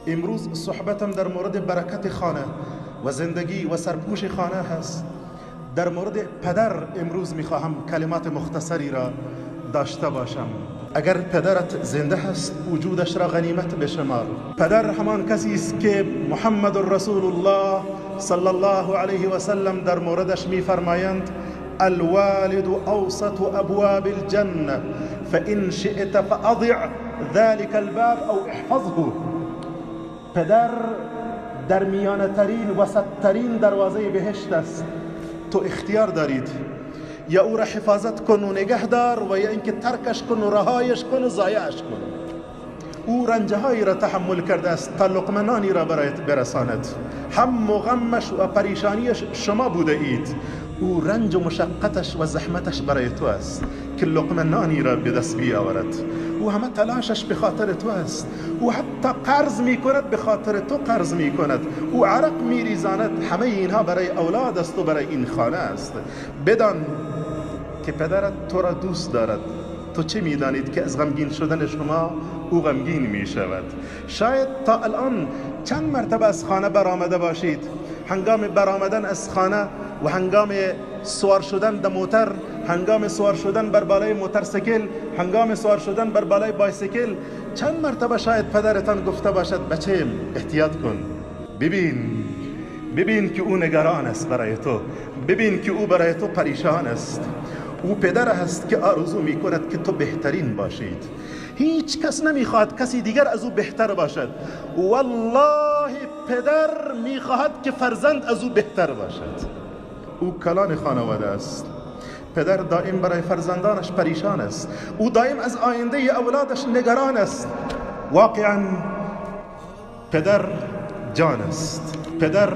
امروز صحبتم در مورد برکت خانه و زندگی و سرپوش خانه هست. در مورد پدر امروز میخواهم کلمات مختصری را داشته باشم. اگر پدرت زنده هست، وجودش را غنیمت بشمار. پدر همان کسی است که محمد رسول الله صلی الله علیه و سلم در موردش میفرمایند: الوالد اوسط ابواب الجنه فإن شئت فأضع ذلك الباب او احفظه. پدر در میانه ترین، وسط ترین دروازه بهشت است. تو اختیار دارید، یا او را حفاظت کن و نگه دار و یا اینکه ترکش کن و رهایش کن و ضایعش کن. او رنجهایی را تحمل کرده است تا لقمه نانی را برایت برساند. هم و غمش و پریشانیش شما بوده اید. او رنج و مشقتش و زحمتش برای تو است که لقمه نانی را به دست بیاورد. او همه تلاشش به خاطر تو است. او حتی قرض میکند، به خاطر تو قرض میکند. او عرق میریزاند. همه اینها برای اولاد است و برای این خانه است. بدان که پدرت تو را دوست دارد. تو چه میدانید که از غمگین شدن شما او غمگین می شود؟ شاید تا الان چند مرتبه از خانه برآمده باشید. هنگام برآمدن از خانه و هنگام سوار شدن در موتر، هنگام سوار شدن بر بالای موتورسیکل، هنگام سوار شدن بر بالای بایسیکل، چند مرتبه شاید پدرتان گفته باشد: بچیم احتیاط کن، ببین، ببین که او نگران است برای تو، ببین که او برای تو پریشان است. او پدر است که آرزو می کند که تو بهترین باشید. هیچ کس نمیخواهد کسی دیگر از او بهتر باشد. والله پدر میخواهد که فرزند از او بهتر باشد. او کلان خانواده است. پدر دائم برای فرزندانش پریشان است. او دائم از آینده اولادش نگران است. واقعا پدر جان است. پدر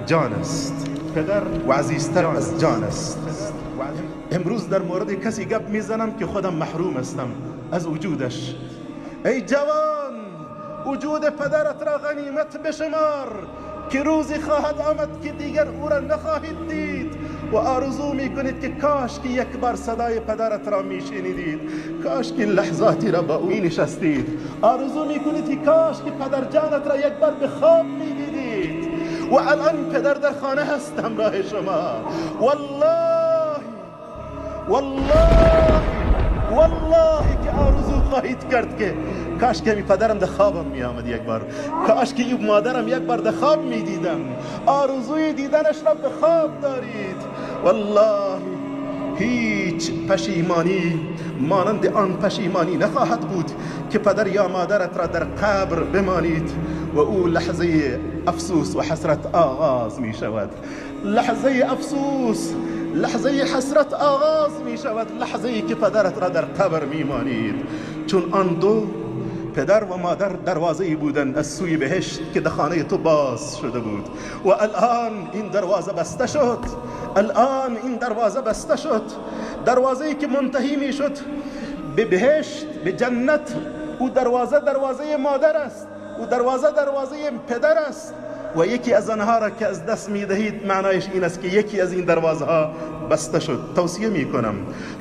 جان است. پدر و عزیزتر از جان است. امروز در مورد کسی گپ میزنم که خودم محروم هستم از وجودش. ای جوان، وجود پدرت را غنیمت بشمار که روزی خواهد آمد که دیگر او را نخواهید دید و آرزو میکنید که کاش که یک بار صدای پدرت را میشنیدید، کاش که لحظاتی را با او نشستید. آرزو میکنید که کاش که پدر جانت را یک بار به خواب میدیدید و الان پدر در خانه هست همراه شما. والله والله والله که آرزو خواهید کرد که کاش که می پدرم در خوابم می آمد یک بار، کاش که مادرم یک بار در خواب می دیدم. آرزوی دیدنش را به خواب دارید. والله هیچ پشیمانی مانند آن پشیمانی نخواهد بود که پدر یا مادرت را در قبر بمانید و او لحظه افسوس و حسرت آغاز می شود. لحظه افسوس، لحظه حسرت آغاز می شود، لحظه که پدرت را در قبر می مانید. چون آن دو پدر و مادر دروازه بودند از سوی بهشت که در خانه تو باز شده بود و الان این دروازه بسته شد. الان این دروازه بسته شد. دروازه‌ای که منتهی می شد به بهشت، به جنت. او دروازه دروازه مادر است، او دروازه دروازه پدر است و یکی از آنها را که از دست می دهید، معنایش این است که یکی از این دروازه ها بسته شد. توصیه می کنم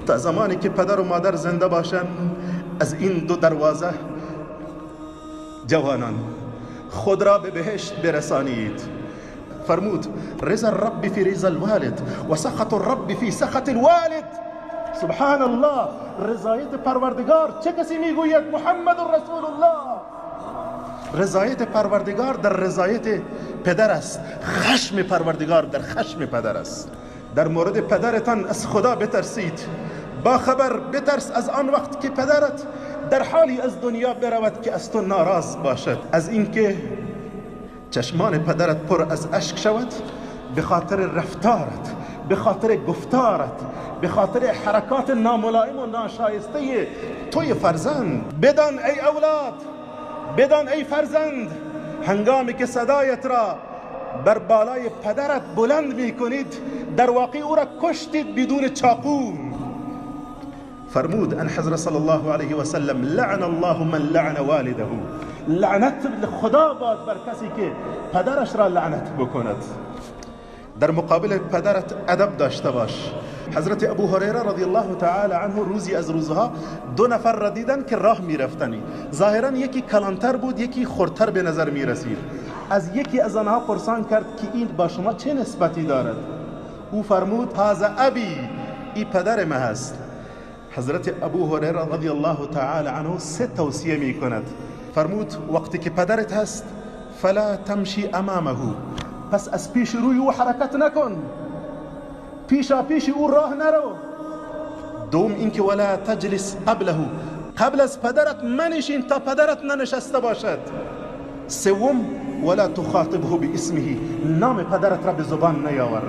تا زمانی که پدر و مادر زنده باشند از این دو دروازه جوانان خود را به بهشت برسانید. فرمود: رضا الرب فی رضا الوالد و سخط الرب فی سخط الوالد. سبحان الله، رضایت پروردگار چه کسی میگوید؟ محمد رسول الله. رضایت پروردگار در رضایت پدر است، خشم پروردگار در خشم پدر است. در مورد پدرتان از خدا بترسید. با خبر بترس از آن وقت که پدرت در حالی از دنیا برود که از تو ناراض باشد، از اینکه چشمان پدرت پر از اشک شود به خاطر رفتارت، به خاطر گفتارت، به خاطر حرکات ناملائم و ناشایسته توی فرزند. بدان ای اولاد، بدان ای فرزند، هنگامی که صدایت را بر بالای پدرت بلند میکنید در واقع او را کشتید بدون چاقو. فرمود ان حضرت صلی الله علیه و سلم: لعن الله من لعن والده. لعنت خدا باد بر کسی که پدرش را لعنت بکند. در مقابل پدرت ادب داشته باش. حضرت ابو هریره رضی الله تعالی عنه روزی از روزها دو نفر را دیدن که راه میرفتنی. ظاهرا یکی کلانتر بود، یکی خردتر به نظر میرسید. از یکی از آنها پرسان کرد که این با شما چه نسبتی دارد؟ او فرمود هذا ابی، ای پدر ما هست. حضرت ابو هریره رضی الله تعالی عنه سه توصیه می کند. فرمود وقتی که پدرت هست فلا تمشی امامه، پس از پیش روی او حرکت نکن، پیشا پیش او راه نرو. دوم اینکه ولا تجلس قبله، قبل از پدرت منشین تا پدرت ننشسته باشد. سوم ولا تخاطبه باسمه، نام پدرت را به زبان نیاور.